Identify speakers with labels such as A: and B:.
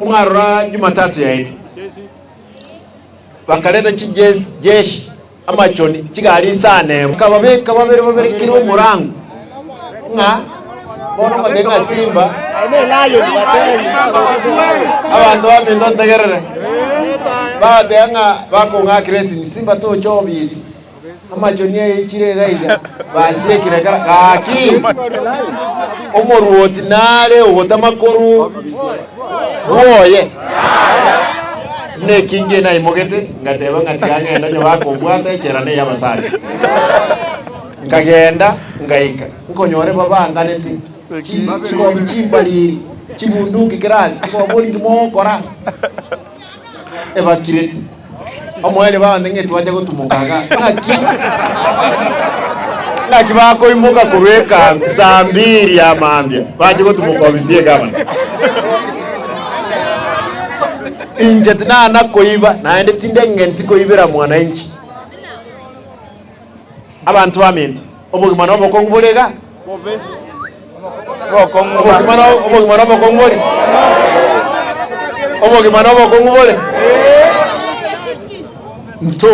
A: Mwarora Jumatatu yaete, bakareta chijesi jeshi amachoni chigari isano emo, bakababeka babere babere kera omorango, ng'a bono ngotebi ng'a Simba, abanto baminto ntegerere, bagateba ng'a bakong'akera esimi, Simba tocha obisi. Amachoni aichire iga iga, basiekire kera gaki. Omoruoti nare ogotama korwa bwoye. Buna ekingi naimogete, ngateba ng'a tiga ng'ende onye bakombwata echela neye abasacha. Nkagenda, ngaika, nkonyora babanganete chi- chikobi chimbariri, chibunduki kera ase, nkoboria inki mogokora? Ebakirete. Omoerio baonde ng'a twacha gotumoka iga. Ng'aki? Ng'aki bakoimoka korwa ekambi saa mbiri ya mambia bache gotumoka ofisi ya egavana. Inche tinana koiba naende tinde ng'enti koibera mwananchi. Abanto baminto, obogima nobokong'u bore iga? Obogima no- obogima nobokong'u bore? Obogima nobokong'u bore? Nto.